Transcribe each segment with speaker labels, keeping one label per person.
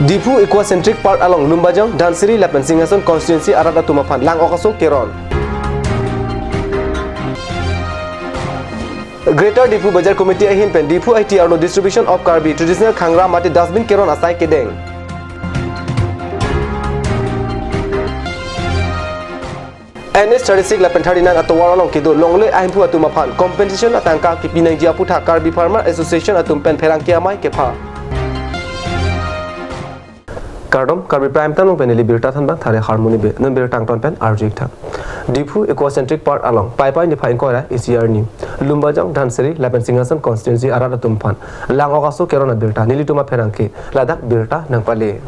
Speaker 1: Diphu Ecocentric Park along Lumbajong Dhansiri lapen Singhason constituency arat atum aphan lang okaso keron. Greater Diphu Bazar Committee ahin pen Diphu IT arlo distribution of Karbi traditional khangra mati dustbin keron asai kedeng. NS 36 lapen 39 atowar along kido longle ahimpu atum aphan compensation atangka ki pinang jia putha Karbi Farmer Association atum pen pherang ki amai kepha. Kardom Karbi Prime tanong pen eli birta thanba thare harmony be nan bir tang ton pen arjik tha. Diphu Ecocentric Park along pai pai ni phain koira ECR ni Lumbajong Dhansiri lapen Singhason constituency arat atum phan lang okaso kerona birta nilituma pherangke Ladakh birta nangpale.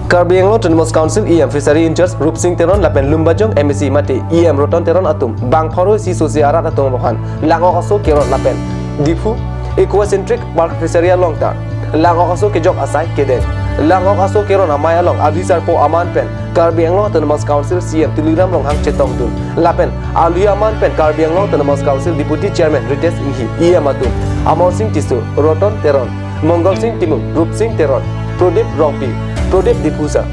Speaker 1: Karbi Anglong Autonomous Council EM Fishery in Charge Rup Singh Teron lapen Lumbajong MEC mate EM Roton Teron atum Bangpharo si sosi arat atum phan lang okaso keron lapen Diphu Ecocentric Park Fishery along ta lang okaso kejok asai keden lang okaso keron amai along Abhisar po aman pen Karbi Anglong Autonomous Council CM Tuliram Ronghang Chetong dun lapen Ali aman pen Karbi Anglong Autonomous Council Deputy Chairman Ritesh Inghi EM atum Amar Singh Tisu Roton Teron Mangal Singh Timung Rup Singh Teron Pradip Rongpi Pradip Dipusa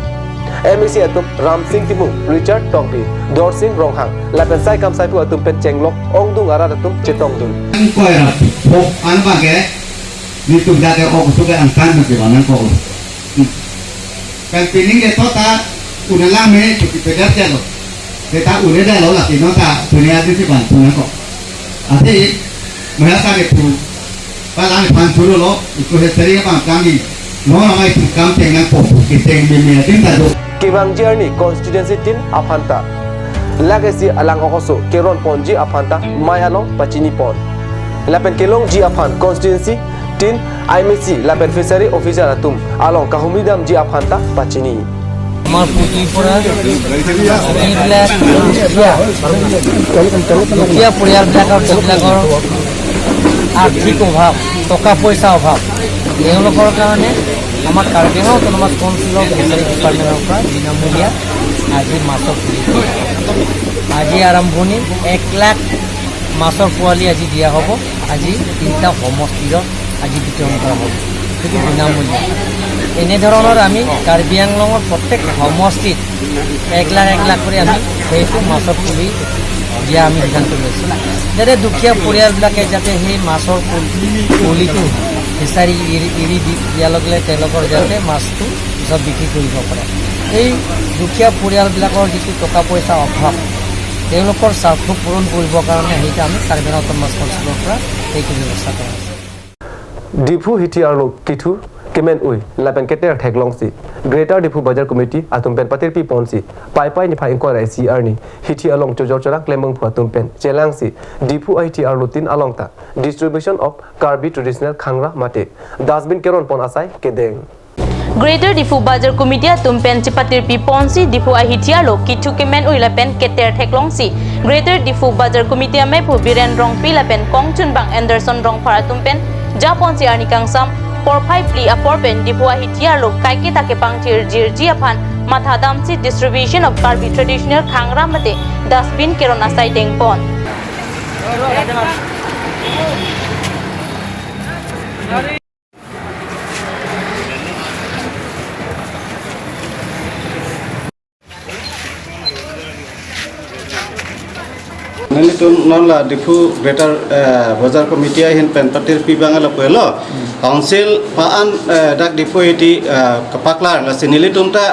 Speaker 1: MEC atum Ram Singh Timung Richard Tongpi Dor Singh Ronghang lapen Sai Kam Saipu atum pen Chenglok Ongdung arat atum Chetong dun
Speaker 2: koira pok an ba ke ni tum da ke ok su ke ang tan ke banan ko kan pining ke tota unala me chuki pe da lo ke ta une da lo la ki no ta dunia ti si ban tu ko ati maya ta ke pu pa la ni pan chu lo iko he seri pa kam ni no na mai kam teng na ko ki teng me me tin ta do
Speaker 1: Kibang Journey constituency tin aphanta lagesi alang okoso keron ponji aphanta mai along pachini pon lapen kelong ji aphan constituency tin IMC lapen fishery officer atum along kahumidam ji aphanta pachini.
Speaker 3: আমাৰ পুথিৰ পৰা যিবিলাক দুখীয়া পৰিয়ালবিলাকৰ যিবিলাকৰ আৰ্থিক অভাৱ, টকা পইচা অভাৱ, তেওঁলোকৰ কাৰণে আমাৰ কাৰ্বি আংলং অট'নমাছ কাউন্সিলৰ ফিচাৰী ডিপাৰ্টমেণ্টৰ পৰা বিনামূলীয়া আজি মাছৰ পুলি, আজি আৰম্ভণি 1 লাখ মাছৰ পোৱালি আজি দিয়া হ'ব। আজি 3টা সমষ্টিত আজি বিতৰণ কৰা হ'ব, সেইটো বিনামূলীয়া। এনেধৰণৰ আমি কাৰ্বি আংলঙৰ প্ৰত্যেক সমষ্টিত 1 লাখ 1 লাখ কৰি আমি সেইটো মাছৰ পুলি দিয়া আমি সিদ্ধান্ত লৈছোঁ, যাতে দুখীয়া পৰিয়ালবিলাকে যাতে সেই মাছৰ পুলিটো ফিচাৰী এৰি দি দিয়াৰ লগে লগে তেওঁলোকৰ যাতে মাছটো পিছত বিক্ৰী কৰিব পাৰে। এই দুখীয়া পৰিয়ালবিলাকৰ যিটো টকা পইচা অভাৱ, তেওঁলোকৰ স্বাৰ্থ পূৰণ কৰিবৰ কাৰণে সেইটো আমি কাৰ্বি আংলং অট'নমাছ কাউন্সিলৰ পৰা সেইটো ব্যৱস্থা কৰা হৈছে।
Speaker 1: Diphu hiti arlo kithu kemen ui lapen keter theklong si Greater Diphu Bazar Committee atum pen patir pi ponsi pai pai ni pha inquiry CR ni hiti along chojor chorang klemong phu atum pen chelang si Diphu IT arlo tin along ta distribution of Karbi traditional khangra mate dustbin keron pon asai kedeng.
Speaker 4: Greater Diphu Bazar Committee atum pen chipatir pi ponsi Diphu ahitialo kithu kemen ui lapen keter theklong si Greater Diphu Bazar Committee ame phu Biren Rong pi lapen Kongchun bang Anderson Rong phar atum pen Japon si arni kangsam por phai pli apor pen Diphu ahitialo kaike take pangthir jir ji aphan matha damsi distribution of Karbi traditional khangra mate dustbin keron asai deng pon.
Speaker 5: Nilitum non la Diphu Greater Bazar Committee hin pen patir pi bangala puelo council paan dak Diphu iti kapaklar la nilitum ta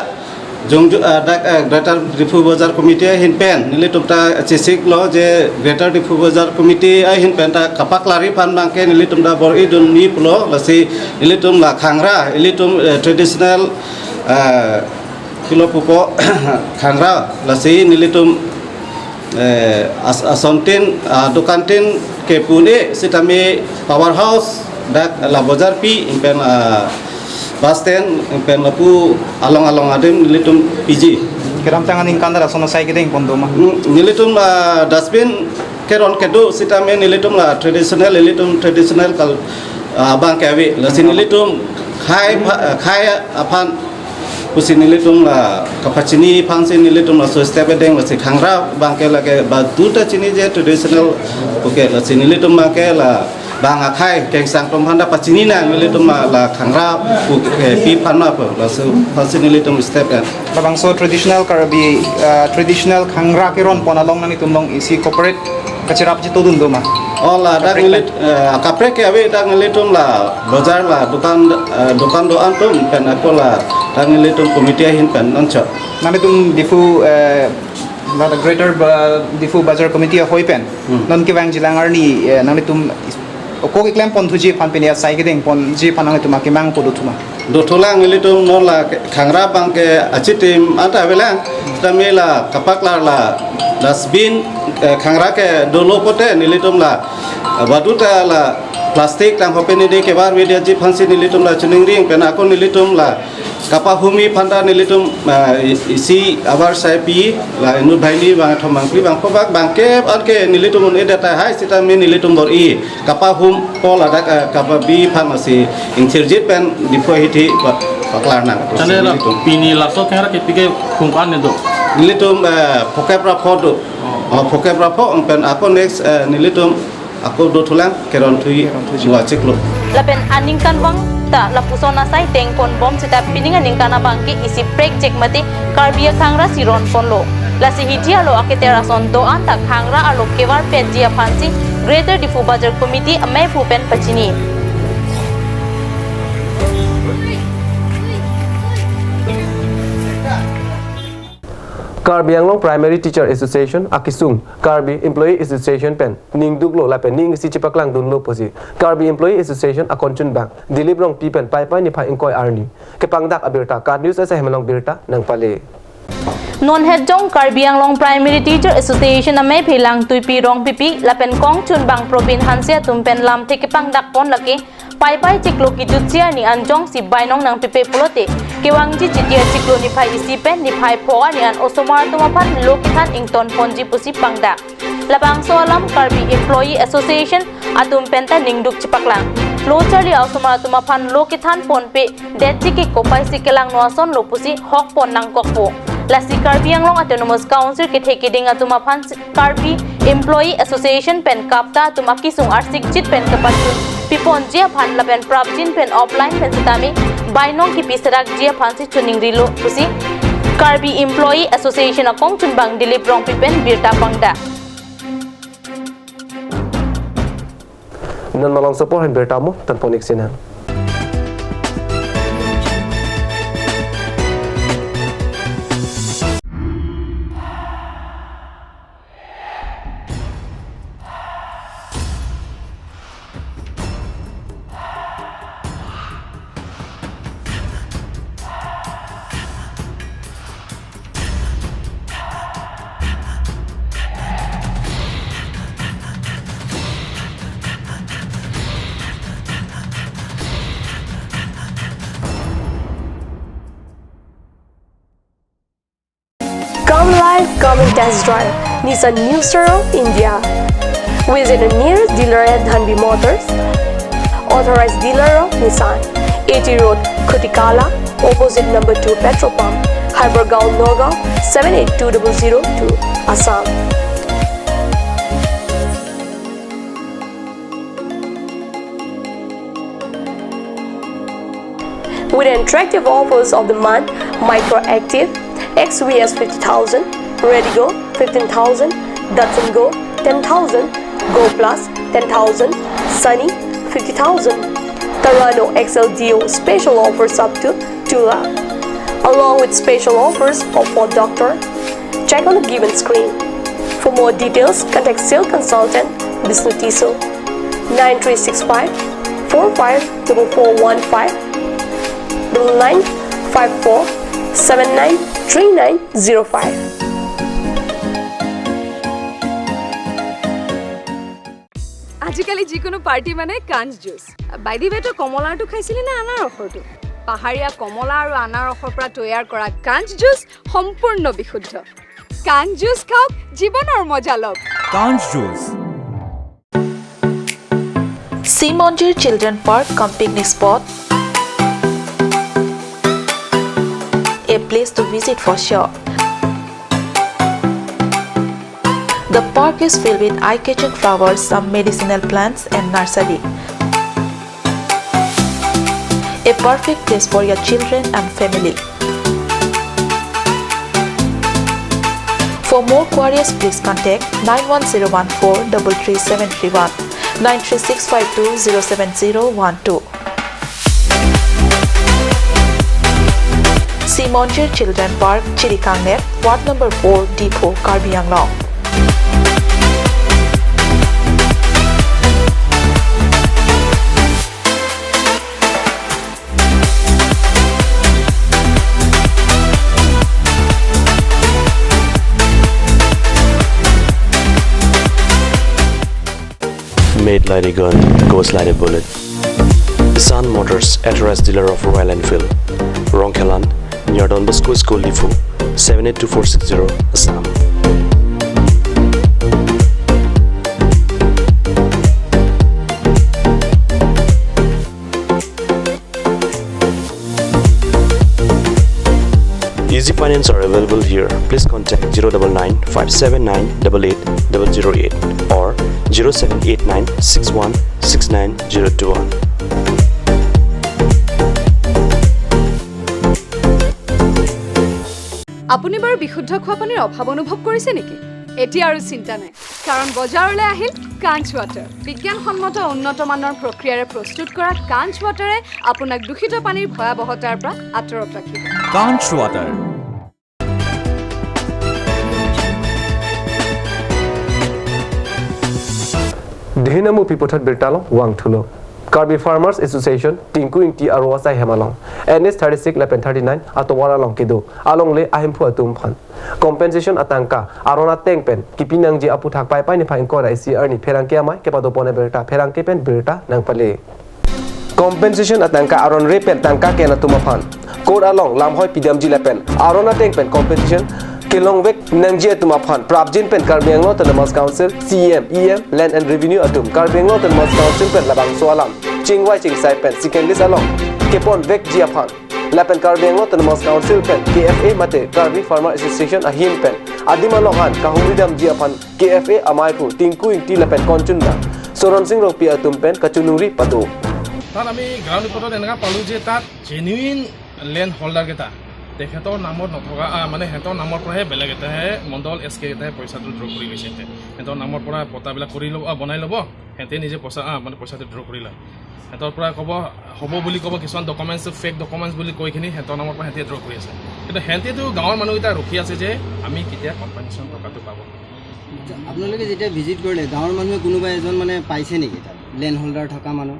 Speaker 5: jong dak Greater Diphu Bazar Committee hin pen nilitum ta chisik lo je Greater Diphu Bazar Committee hin pen ta kapaklari phan bangke nilitum ta bor idun ni pulo la si nilitum la khangra nilitum traditional kilo pupo khangra la si nilitum asontin dukantin ke pune sitami power house dak la bazar pi impen bus stand impen lapu along along adem nilitum PG
Speaker 6: keram tangan ing kandara sono sai kedeng pondoma
Speaker 5: nilitum dustbin keron kedu sitami nilitum la traditional nilitum traditional kal abang kewi la sinilitum khai khai aphan pusinilitum la kapachini phansi nilitum la so step deng la si khangra bangke la ke ba duta chini je traditional oke la sinilitum bangke la bang akhai kengsang tom phanda pachini na nilitum la khangra pi phanna la su phansi nilitum step en
Speaker 6: bang so traditional Karbi traditional khangra ke ron ponalong nang itum long isi corporate kachirap ji todun doma
Speaker 5: ola dak nilit kapre ke abe dak nilitum la bazar la dukan dukan do antum pen akola dak nilitum committee hin pen noncho
Speaker 6: namitum Diphu la the Greater Diphu Bazar Committee hoi pen non ke wang jilangar ni namitum ko ke klem pon thuji phan penia sai ke ding pon ji phanang tuma ke mang ko thuma
Speaker 5: dothola nilitum non la khangra bang ke achitim ata bela tamela kapakla la dustbin khangra ke dolo pote nilitum la baduta la plastic tang hopeni de kebar media ji phansi nilitum la chuning ring pen ako nilitum la kapahumi phanda nilitum isi abar sai pi la inu bhaini bang thomang pli bang phobak bang ke anke nilitum un edata hai sita me nilitum bor i kapahum pol ada kapabi phanasi inchirjit pen dipho hiti paklar na
Speaker 7: tane la pini la so khangra ke pike khungkan ne do
Speaker 5: nilitum phokepra photo phokepra pho pen ako next nilitum ako dothulang keron thui wa chiklo
Speaker 4: lapen aning kanwang ta lapusona sai tengpon bom sita pininga ningkana bangki isi prek jekmati Karbia khangra siron ponlo lasi hitia lo aketera son do anta khangra alo kewar pejia phansi Greater Diphu Bazar Committee amai phupen pachini.
Speaker 1: Karbi Anglong Primary Teacher Association akisung Karbi Employee Association pen ningduk lo la pen ning si chipaklang dun lo posi Karbi Employee Association akonchun bang Dilip rong pi pen pai pai ni pha ingkoi arni ke pangdak abirta kar news asa hemalong birta nangpale.
Speaker 4: Non head jong Karbi Anglong Primary Teacher Association amai philang tuipi rong pipi lapen kong chun bang probin hansia tumpen lam the ke pangdak pon lake pai pai chiklo ki jutsia ni anjong si bainong nang pipe pulote kewangji chitia chiklo ni phai isi pen ni phai phoa ni an osomar tumaphan lokithan ington ponji pusi pangda labang soalam Karbi Employee Association atum penta ningduk chipaklang lochali osomar tumaphan lokithan ponpe detji ki kopai sikelang noason lopusi hok pon nang kokpo lasi Karbi Anglong Autonomous Council ke thekiding atumaphan Karbi Employee Association pen kapta tumaki sung arsik jit pen kapatun pipon jia phan lapen prabjin pen offline pen sitami bainong ki pisarak jia phan si chuning rilo pusi Karbi Employee Association akong chunbang Dilip rong pipen birta pangda
Speaker 1: nan malong support hen birta mo tanponik sinha.
Speaker 8: Come live, come and test drive Nissan New Star of India. Visit the nearest dealer at Dhanbi Motors, authorized dealer of Nissan, 80 Road, Khutikala, opposite number 2 petrol pump, Hypergaon, Nagaon, 782002, Assam. With attractive offers of the month, Micro Active, XVS 50,000, Redigo 15,000, Datsun Go 10,000, Go Plus 10,000, Sunny 50,000, Tarano XLDO special offers up to 2 lakh, along with special offers of Ford Doctor. Check on the given screen. For more details, contact sales consultant Bishnu Tiso 9365 454415 9954 793905.
Speaker 9: আজিকালি যিকোনো party মানে কাঞ্চ juice. By the ৱে, তই কমলাৰটো খাইছিলি নে আনাৰসৰটো? পাহাৰীয়া কমলা আৰু আনাৰসৰ পৰা তৈয়াৰ কৰা কাঞ্চ জুচ সম্পূৰ্ণ বিশুদ্ধ। কাঞ্চ জুচ খাওক, জীৱনৰ মজা লওক।
Speaker 10: কাঞ্চ juice.
Speaker 11: Srimandir Children Park cum picnic spot, a place to visit for sure. The park is filled with eye-catching flowers, some medicinal plants and nursery. A perfect place for your children and family. For more queries, please contact 91014 33731, 93652 07012. Simonjir Children Park, Chirikangnep, Ward Number 4, Diphu, Karbi Anglong.
Speaker 10: Made like a gun, goes like a bullet. Sun Motors, authorized dealer of Royal Enfield, Rongkhelan, near Don Bosco School, Diphu, 782460, Assam. Easy finance are available here. Please contact 099 579 88 008 or 0789 61 69 021.
Speaker 9: আপুনি বাৰু বিশুদ্ধ খোৱা পানীৰ অভাৱ অনুভৱ কৰিছে নেকি? এতিয়া আৰু চিন্তা নাই, কাৰণ বজাৰলৈ আহিল কাঞ্চ ৱাটাৰ। বিজ্ঞানসন্মত উন্নত মানৰ প্ৰক্ৰিয়াৰে প্ৰস্তুত কৰা কাঞ্চ ৱাটাৰে আপোনাক দূষিত পানীৰ ভয়াৱহতাৰ পৰা আঁতৰত ৰাখিব।
Speaker 12: কাঞ্চ water.
Speaker 1: Dihinamu Pipothat Birtalo Wangthulo. Karbi Farmers Association Tinku Inti Arwasai Hemalong NS 36 Lapen 39 Atowara Long Kido Along Le Ahimpu Atum Phan Compensation Atangka Arona Tengpen Kipinang Ji Apu Thak Pai Pai Ni Phain Kora ICR Ni Pherangke Amai Kepado Pone Berta Pherangke Pen Berta Nangpale Compensation Atangka Aron Re Pen Tangka Kena Tuma Phan Code Along Lamhoi Pidam Ji Lapen Arona Tengpen Compensation Kilongwek Nangji Atuma Phan Prabjin Pen Karbi Anglong Autonomous Council CM EM Land and Revenue Atum Karbi Anglong Autonomous Council Pen Labang Soalam Chingwai Chingsai Pen Second List Along Kepon Vek Jia Phan Lapen Karbi Anglong Autonomous Council Pen KFA Mate Karbi Farmer Association Ahim Pen Adima Lohan Kahumridam Jia Phan KFA Amaipu Tinku Ingti Lapen Konchunda Soron Singh Ropi Atum Pen Kachunuri Padu
Speaker 7: তাত আমি ground ৰিপৰ্টত এনেকুৱা পালোঁ যে তাত genuine land হোল্ডাৰকেইটা তেখেতৰ নামত নথকা, মানে সিহঁতৰ নামৰ পৰাহে বেলেগ এটাহে মণ্ডল এছ কে এটাহে পইচাটো ড্ৰ কৰি গৈছে। সিহঁতৰ নামৰ পৰা পটাবিলাক কৰি ল'ব, বনাই ল'ব, সিহঁতে নিজে পইচা মানে পইচাটো ড্ৰ কৰি লয়। সিহঁতৰ পৰা ক'ব হ'ব বুলি ক'ব, কিছুমান ডকুমেণ্টছ ফেক ডকুমেণ্টছ বুলি কৈ কিনি সিহঁতৰ নামৰ পৰা সিহঁতে ড্ৰ কৰি আছে। কিন্তু সিহঁতেতো গাঁৱৰ মানুহকেইটা ৰখি আছে যে আমি কেতিয়া কম্পেনচেশ্যন টকাটো পাব।
Speaker 13: আপোনালোকে যেতিয়া ভিজিট কৰিলে গাঁৱৰ মানুহে কোনোবা এজন মানে পাইছে নেকি তাত লেণ্ড হোল্ডাৰ থকা মানুহ?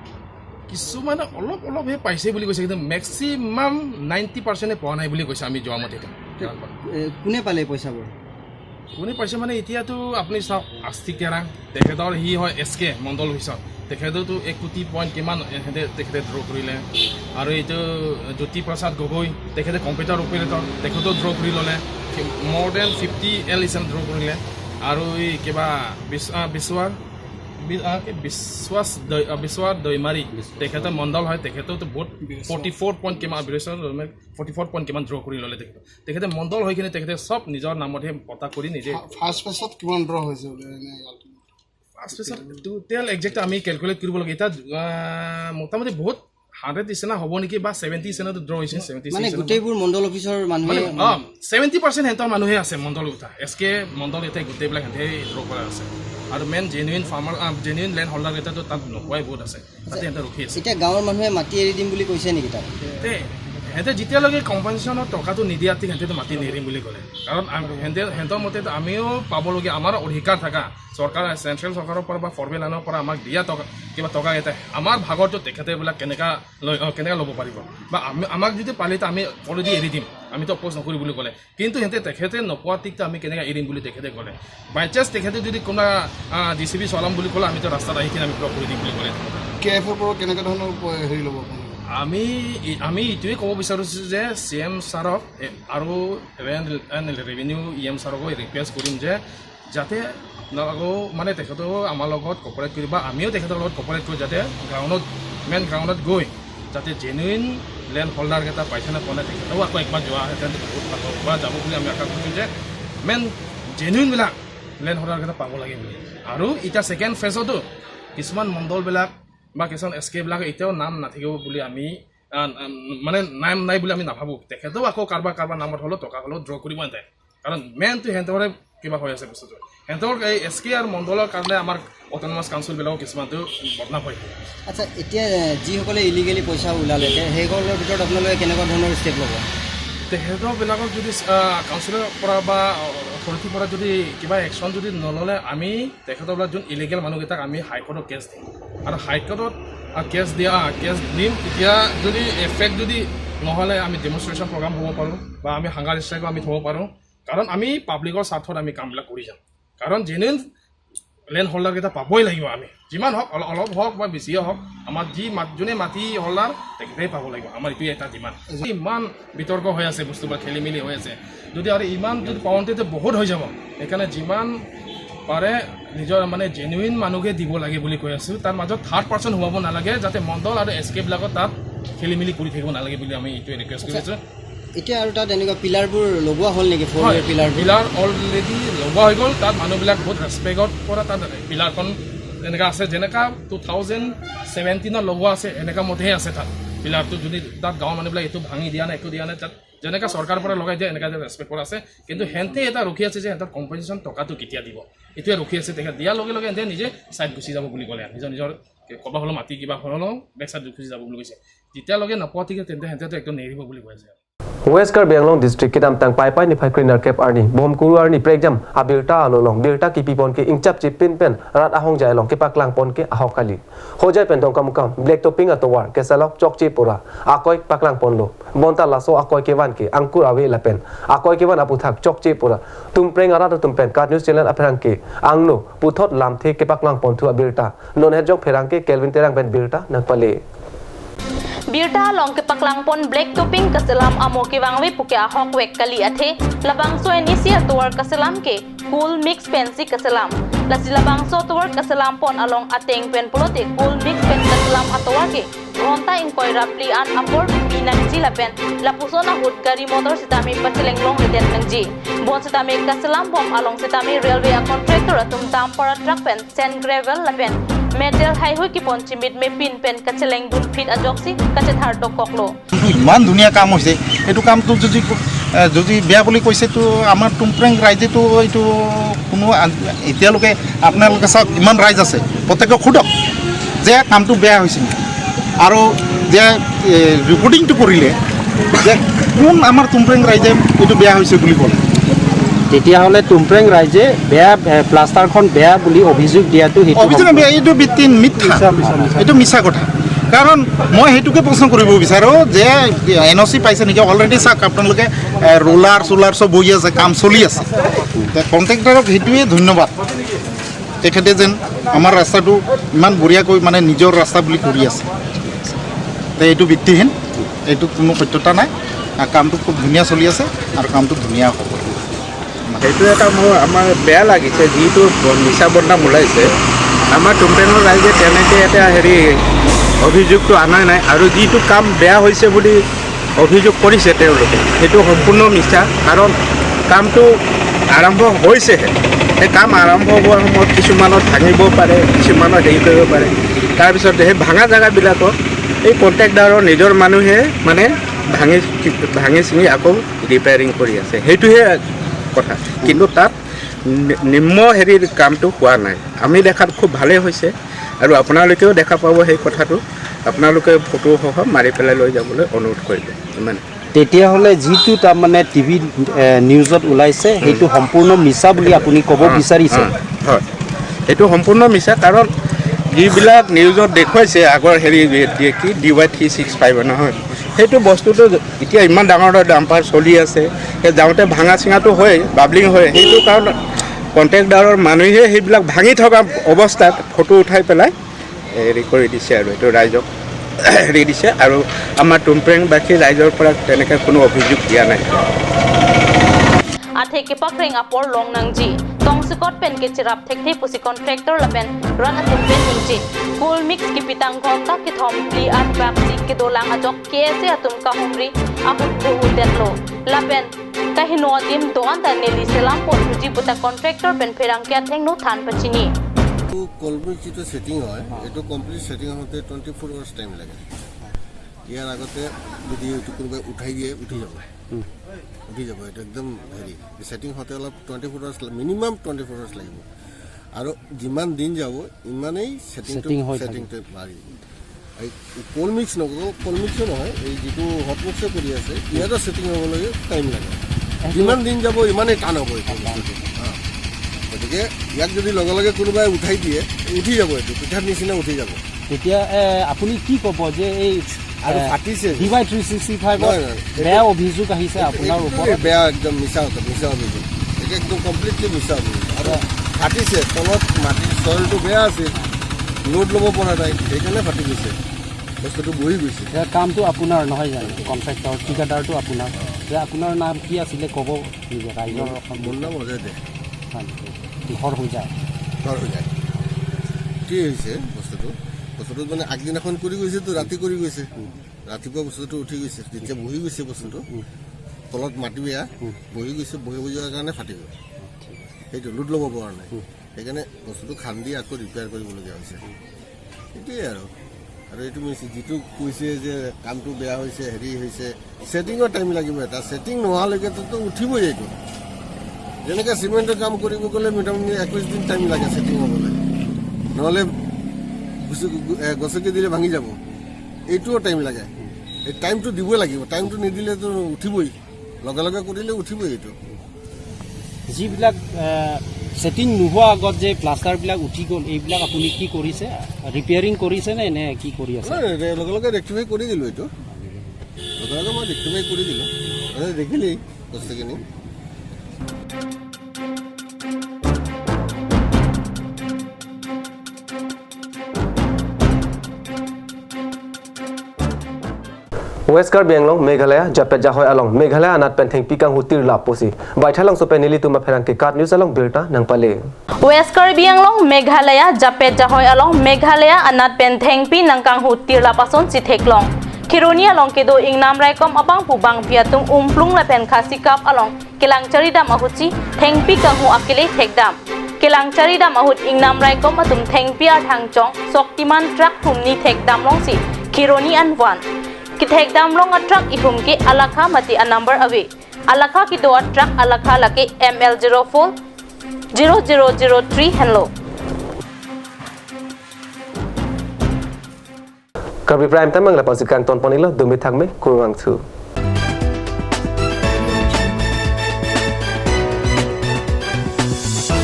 Speaker 7: কিছুমানে অলপ অলপহে পাইছে বুলি কৈছে, কিন্তু মেক্সিমাম 90% পোৱা নাই বুলি কৈছে আমি যোৱা মতে।
Speaker 13: কোনে পালে পইচাবোৰ?
Speaker 7: কোনে পাইছে মানে এতিয়াতো আপুনি চাওক, আস্তিক তেৰাং তেখেতৰ সি হয় এছ কে মণ্ডল অফিচত, তেখেততো 1 কোটি পইণ্ট কিমান তেখেতে ড্ৰ কৰিলে। আৰু এইটো জ্যোতি প্ৰসাদ গগৈ তেখেতে কম্পিউটাৰ অপাৰেটৰ, তেখেতেও ড্ৰ কৰি ল'লে, মোৰ then 50 L ইচান ড্ৰ কৰিলে। আৰু এই কিবা বিশ্বাস বিশ্বাস দৈমাৰী তেখেতে মণ্ডল হয়, তেখেতেওতো বহুত 44 পইণ্ট কিমান 44 পইণ্ট কিমান ড্ৰ কৰি ল'লে। তেখেতে মণ্ডল হৈ কিনে তেখেতে চব নিজৰ নামতহে পতা কৰি নিজে
Speaker 14: কিমান ড্ৰ হৈছে
Speaker 7: ফাৰ্ষ্ট পেজত টোটেল একজেক্ট আমি কেলকুলেট কৰিব লাগে। এতিয়া মোটামুটি বহুত 100 নিচিনা হ'ব নেকি বা 70 নিচিনাটো ড্ৰ হৈছে।
Speaker 13: মানে গোটেইবোৰ মণ্ডল অফিচৰ মানুহে
Speaker 7: 70% সিহঁতৰ মানুহে আছে মণ্ডল উঠা এছ কে মণ্ডল এতিয়া গোটেইবিলাক সিহঁতে ড্ৰ কৰা আছে। আৰু main genuine farmer genuine land holder কেইটাতো তাত নোপোৱাই বহুত আছে, তাতে সিহঁতে ৰখি আছে।
Speaker 13: এতিয়া গাঁৱৰ মানুহে মাটি এৰি দিম বুলি কৈছে নেকি তাত?
Speaker 7: সিহঁতে যেতিয়ালৈকে কম্পেনচেশ্যনৰ টকাটো নিদিয়া সিহঁতেতো মাটি নেৰিম বুলি ক'লে। কাৰণ সিহঁতৰ মতে আমিও পাবলগীয়া আমাৰ অধিকাৰ থকা চৰকাৰ চেণ্ট্ৰেল চৰকাৰৰ পৰা বা ফৰৱে লাইনৰ পৰা আমাক দিয়া টকা কিবা টকা এটা আমাৰ ভাগৰটো তেখেতে এইবিলাক কেনেকৈ ল'ব পাৰিব বা আমি আমাক যদি পালে আমি অলৰেডি এৰি দিম, আমিতো অপ'জ নকৰিম বুলি ক'লে। কিন্তু সিহঁতে তেখেতে নোপোৱা টিকটো আমি কেনেকৈ এৰিম বুলি তেখেতে ক'লে। বাই চান্স তেখেতে যদি কোনোবা জি চি বি চলাম বুলি ক'লে আমিতো ৰাস্তাত আহি কিনে আমি ব্লক কৰি দিম বুলি ক'লে।
Speaker 14: কে এফৰ পৰা কেনেকুৱা ধৰণৰ হেৰি ল'ব?
Speaker 7: আমি আমি এইটোৱে ক'ব বিচাৰিছোঁ যে চি এম ছাৰক আৰু ৰেভিনিউ ই এম ছাৰকো ৰিকুৱেষ্ট কৰিম যে যাতে আপোনালোকেও মানে তেখেতেও আমাৰ লগত কপাৰেট কৰি বা আমিও তেখেতৰ লগত কপাৰেট কৰি যাতে গ্ৰাউণ্ডত মেইন গ্ৰাউণ্ডত গৈ যাতে জেনুইন লেণ্ড হোল্ডাৰকেইটা পাইছে নে পোৱা নাই তেখেতেও আকৌ একবাৰ যোৱাহেঁতেন বহুত ভাল হ'ব বা যাব বুলি আমি আশা কৰিছোঁ যে মেইন জেনুইনবিলাক লেণ্ড হোল্ডাৰকেইটা পাব লাগে বুলি। আৰু এতিয়া ছেকেণ্ড ফেজতো কিছুমান মণ্ডলবিলাক বা কিছুমান এছ কেবিলাক এতিয়াও নাম নাথাকিব বুলি আমি মানে নাম নাই বুলি আমি নাভাবোঁ। তেখেতেও আকৌ কাৰোবাৰ কাৰোবাৰ নামত হ'লেও টকা হ'লেও ড্ৰ কৰিব নাযায়, কাৰণ মেইনটো সিহঁতৰে কিবা হৈ আছে বস্তুটো। সিহঁতৰ এই এছ কে আৰু মণ্ডলৰ কাৰণে আমাৰ অট'নমাছ কাউন্সিলবিলাকো কিছুমানটো বদনাম হৈ।
Speaker 13: আচ্ছা, এতিয়া যিসকলে ইলিগেলি পইচা ওলালে সেইসকলৰ ভিতৰত আপোনালোকে কেনেকুৱা ধৰণৰ ষ্টেপ ল'ব?
Speaker 7: তেখেতবিলাকক যদি কাউন্সিলৰ পৰা বা অথৰিটিৰ পৰা যদি কিবা একশ্যন যদি নল'লে, আমি তেখেতৰবিলাক যোন ইলিগেল মানুহকেইটাক আমি হাইকোৰ্টত কেছ দিম। আৰু হাইকোৰ্টত কেছ দিম, তেতিয়া যদি এফেক্ট যদি নহ'লে আমি ডেমনষ্ট্ৰেশ্যন প্ৰগ্ৰাম হ'ব পাৰোঁ বা আমি হাংগাৰ ষ্ট্ৰাইকো আমি থ'ব পাৰোঁ। কাৰণ আমি পাব্লিকৰ স্বাৰ্থত আমি কামবিলাক কৰি যাম, কাৰণ জেনুইন লেণ্ড হোল্ডাৰকেইটা পাবই লাগিব। আমি যিমান হওক, অলপ অলপ হওক বা বেছিয়ে হওক, আমাৰ যি যোনে মাটি হোল্ডাৰ তেখেতেই পাব লাগিব। আমাৰ এইটোৱে এটা ডিমাণ্ড। ইমান বিতৰ্ক হৈ আছে, বস্তুবিলাক খেলি মেলি হৈ আছে যদি আৰু ইমান যদি পাওঁতে বহুত হৈ যাব। সেইকাৰণে যিমান পাৰে নিজৰ মানে জেনুইন মানুহকে দিব লাগে বুলি কৈ আছোঁ। তাৰ মাজত থাৰ্ড পাৰ্চন সোমাব নালাগে, যাতে মণ্ডল আৰু এছ কেবিলাকত তাত খেলি মেলি কৰি থাকিব নালাগে বুলি আমি এইটোৱে ৰিকুৱেষ্ট কৰি আছোঁ।
Speaker 13: এতিয়া আৰু তাত এনেকুৱা পিলাৰবোৰ লগোৱা হ'ল নেকি? ফ'ৰ
Speaker 7: হয়,
Speaker 13: পিলাৰ
Speaker 7: পিলাৰ অলৰেডি লগোৱা হৈ গ'ল। তাত মানুহবিলাক বহুত ৰেচপেক্টত পৰা তাত পিলাৰখন এনেকুৱা আছে, যেনেকুৱা 2017ত লগোৱা আছে, এনেকুৱা মতেহে আছে তাত পিলাৰটো। যদি তাত গাঁৱৰ মানুহবিলাক এইটো ভাঙি দিয়া নাই, একো দিয়া নাই, তাত যেনেকুৱা চৰকাৰৰ পৰা লগাই দিয়ে এনেকুৱা ৰেচপেক্ট কৰা আছে। কিন্তু সিহঁতে এটা ৰখি আছে যে সিহঁতৰ কম্পেনচেশ্যন টকাটো কেতিয়া দিব, এইটোৱে ৰখি আছে। তেখেত দিয়াৰ লগে লগে সিহঁতে নিজে ছাইড গুচি যাব বুলি ক'লে, নিজৰ নিজৰ ক'ৰবাত হ'লেও মাটি কিবা হ'লেও বেক চাইড গুচি যাব বুলি কৈছে। যেতিয়ালৈকে নোপোৱা ঠিক তেন্তে সিহঁতেতো একদম নেৰিব বুলি কৈ আছে।
Speaker 1: West Karbi Anglong district ki dam tang pai pai ni phai cleaner cap arni bom kuru arni prejam abirta alolong birta ki pipon ke ingchap chi pin pen rat ahong jai long ke paklang pon ke ahok kali hojai pen dong kam kam black topping atowar ke salok chok chi pura akoi paklang pon lo bonta laso akoi ke van ke angkur awe la pen akoi ke van aputhak chok chi pura tum preng ara tum pen kat news channel apherang ke angno puthot lam the ke paklang pon thu abirta non he jong pherang ke kelvin terang pen birta nakpale.
Speaker 4: Birta long ke paklangpon black topping kaselam amo ke wangwe puke ahok wek kali athe labangso NEC atwar kaselam ke cool mix fancy kaselam lasi labangso atwar kaselam pon along ateng pen polote cool mix pen kaselam atwar ke ronta inkoi rapli an apor pinang ji lapen lapusona hut gari motor sitami pacheleng long reten nangji bon sitami kaselam bom along sitami railway contractor atum dam para truck pen sand gravel lapen metal high hui ki ponchimit me pin pen kacheleng dun fit ajoksi kachethar to koklo.
Speaker 12: ইমান ধুনীয়া কাম হৈছে, এইটো কামটো যদি যদি বেয়া বুলি কৈছে তো আমাৰ টুমপ্ৰেং ৰাইজেতো এইটো কোনো এতিয়ালৈকে আপোনালোকে চাওক ইমান ৰাইজ আছে, প্ৰত্যেকে সোধক যে কামটো বেয়া হৈছে নেকি, আৰু যে ৰিপৰ্টিংটো কৰিলে যে কোন আমাৰ টুমপ্ৰেং ৰাইজে এইটো বেয়া হৈছে বুলি ক'লে,
Speaker 15: তেতিয়াহ'লে টুমপ্ৰেং ৰাইজে বেয়া প্লাষ্টাৰখন বেয়া বুলি অভিযোগ দিয়াটো
Speaker 12: অভিযোগ এইটো ভিত্তি মিথ্যা, এইটো মিছা কথা। কাৰণ মই সেইটোকে প্ৰশ্ন কৰিব বিচাৰোঁ যে এন অ' চি পাইছে নেকি? অলৰেডি চাওক আপোনালোকে ৰোলাৰ চোলাৰ চব বহি আছে, কাম চলি আছে। কণ্ট্ৰেক্টাৰক সেইটোৱে ধন্যবাদ, তেখেতে যেন আমাৰ ৰাস্তাটো ইমান বঢ়িয়াকৈ মানে নিজৰ ৰাস্তা বুলি কৰি আছে। এইটো ভিত্তিহীন, এইটো কোনো সত্যতা নাই। কামটো খুব ধুনীয়া চলি আছে আৰু কামটো ধুনীয়া হ'ব।
Speaker 16: সেইটো এটা মোৰ আমাৰ বেয়া লাগিছে, যিটো মিছা বদনাম ওলাইছে। আমাৰ টুমপ্ৰেঙৰ ৰাইজে তেনেকৈ এটা হেৰি অভিযোগটো অনা নাই, আৰু যিটো কাম বেয়া হৈছে বুলি অভিযোগ কৰিছে তেওঁলোকে সেইটো সম্পূৰ্ণ মিছা। কাৰণ কামটো আৰম্ভ হৈছেহে, সেই কাম আৰম্ভ হোৱাৰ সময়ত কিছুমানত ভাঙিব পাৰে, কিছুমানত হেৰি কৰিব পাৰে। তাৰপিছত সেই ভাঙা জেগাবিলাকত এই কণ্ট্ৰেক্টাৰৰ নিজৰ মানুহে মানে ভাঙি ভাঙি ছিঙি আকৌ ৰিপেয়াৰিং কৰি আছে, সেইটোহে কথা। কিন্তু তাত নিম্ন হেৰিৰ কামটো হোৱা নাই। আমি দেখাত খুব ভালেই হৈছে আৰু আপোনালোকেও দেখা পাব সেই কথাটো, আপোনালোকে ফটোসহ মাৰি পেলাই লৈ যাবলৈ অনুৰোধ কৰিলোঁ। ইমান
Speaker 15: তেতিয়াহ'লে যিটো তাৰমানে টিভি নিউজত ওলাইছে সেইটো সম্পূৰ্ণ মিছা বুলি আপুনি ক'ব বিচাৰিছে?
Speaker 16: হয়, সেইটো সম্পূৰ্ণ মিছা। কাৰণ যিবিলাক নিউজত দেখুৱাইছে আগৰ হেৰি কি DY 365 নহয়, সেইটো বস্তুটো এতিয়া ইমান ডাঙৰ ডাঙৰ ডাম্পাৰ চলি আছে, সেই যাওঁতে ভাঙা চিঙাটো হয়, বাবলিং হয়। সেইটো কাৰণত কণ্ট্ৰেক্টাৰৰ মানুহে সেইবিলাক ভাঙি থকা অৱস্থাত ফটো উঠাই পেলাই হেৰি কৰি দিছে আৰু এইটো ৰাইজক হেৰি দিছে। আৰু আমাৰ টুমপ্ৰেংবাসী ৰাইজৰ পৰা তেনেকৈ কোনো অভিযোগ দিয়া নাই।
Speaker 4: আথে ke pakreng apor long nangji Tongsikot pen ke chirap thekte pusi contractor lapen ran atum pen ingchi cool mix ki pitang ghonta ki thom pli at bak si ki dolang ajok kese atum ka humri ahut hu detlo lapen kahino atim doan ta neli selam pon huji puta contractor pen pherang ke thengno than pachini.
Speaker 14: কলমিক যিটো setting হয় এইটো complete setting হওঁতে 24 hours time লাগে। ইয়াৰ আগতে যদি এইটো কোনোবাই উঠাই দিয়ে উঠি যাব, উঠি যাব। এইটো একদম হেৰি ছেটিং হওঁতে অলপ 24 আৱাৰ্ছ মিনিমাম 24 আৱাৰ্ছ লাগিব আৰু যিমান দিন যাব ইমানেই ছেটিংটো বাঢ়ি। এই কল মিক্স নকৰোঁ, কল মিক্সো নহয়, এই যিটো হট মিক্সো কৰি আছে ইয়াতো ছেটিং হ'বলৈ টাইম লাগে। যিমান দিন যাব ইমানেই টান হ'ব এইটো। গতিকে ইয়াক যদি লগে লগে কোনোবাই উঠাই দিয়ে উঠি যাব, এইটো পিঠাৰ নিচিনা উঠি যাব।
Speaker 15: তেতিয়া আপুনি কি ক'ব যে এই
Speaker 14: আৰু ফাটিছে
Speaker 15: DY 365 বেয়া অভিযোগ আহিছে আপোনাৰ ওপৰত?
Speaker 14: বেয়া একদম মিছা মিছা অভিযোগ, এইটো একদম কমপ্লিটলি মিছা অভিযোগ। আৰু ফাটিছে, তলত মাটিৰ চইলটো বেয়া আছিল, লোড ল'ব পৰা নাই, সেইকাৰণে ফাটি গৈছে, বস্তুটো বহি গৈছে।
Speaker 15: কামটো আপোনাৰ নহয় জানো? কণ্ট্ৰেক্টৰ ঠিকাদাৰটো আপোনাৰ, যে আপোনাৰ নাম কি আছিলে ক'ব নিজে ৰাইজৰ?
Speaker 14: মোৰ নাম অজয় দে,
Speaker 15: ঘৰ হৈ যায়,
Speaker 14: ঘৰ হৈ যায়। কি হৈছে বস্তুটো, বস্তুটো মানে আগদিনাখন কৰি গৈছেতো, ৰাতি কৰি গৈছে, ৰাতিপুৱা বস্তুটো উঠি গৈছে, যেতিয়া বহি গৈছে বস্তুটো তলত মাটি বেয়া বহি গৈছে, বহি যোৱাৰ কাৰণে ফাটি গ'ল, সেইটো লোড ল'ব পৰা নাই, সেইকাৰণে বস্তুটো খান্দি আকৌ ৰিপেয়াৰ কৰিবলগীয়া হৈছে। সেইটোৱে আৰু। আৰু এইটো যিটো কৈছে যে কামটো বেয়া হৈছে, হেৰি হৈছে, ছেটিঙৰ টাইম লাগিব এটা, ছেটিং নোহোৱালৈকেতো উঠিবই এইটো। যেনেকৈ চিমেণ্টৰ কাম কৰিব গ'লে মোটামুটি 21 দিন টাইম লাগে ছেটিং হ'বলৈ, নহ'লে গছকি দিলে ভাঙি যাব, এইটোও টাইম লাগে। এই টাইমটো দিবই লাগিব, টাইমটো নিদিলেতো উঠিবই, লগে লগে কৰিলে উঠিবই এইটো।
Speaker 15: যিবিলাক ছেটিং নোহোৱা আগত যে প্লাষ্টাৰবিলাক উঠি গ'ল, এইবিলাক আপুনি কি কৰিছে? ৰিপেয়াৰিং কৰিছে নে নে কি কৰি আছে?
Speaker 14: লগে লগে ৰেক্টিফাই কৰি দিলোঁ, এইটো লগে লগে মই ৰেক্টিফাই কৰি দিলোঁ, মানে দেখিলেই বস্তুখিনি।
Speaker 1: West Karbi Anglong Meghalaya japet jahoi along Meghalaya anat pentheng pikang hutir la posi baithalang so peneli tuma pherang ke kat news along birta nangpale.
Speaker 4: West Karbi Anglong Meghalaya japet jahoi along Meghalaya anat pentheng pi nangkang hutir la pason chitheklong Khironi along kedo ingnam raikom abang pubang piatung umplung la pen khasikap along kelang charidam ahuchi thengpi kanghu akile thekdam kelang charidam ahut ingnam raikom atum thengpi ar thangchong soktiman truck thumni thekdam longsi Khironi anwan ki thekdam long a truck ihum ke alakha mati a number awe alakha ki do a truck alakha lake ML04 0003 hello.
Speaker 1: Karbi Prime Time mangla pansi kang ton ponilo dumi thakme kurwang thu.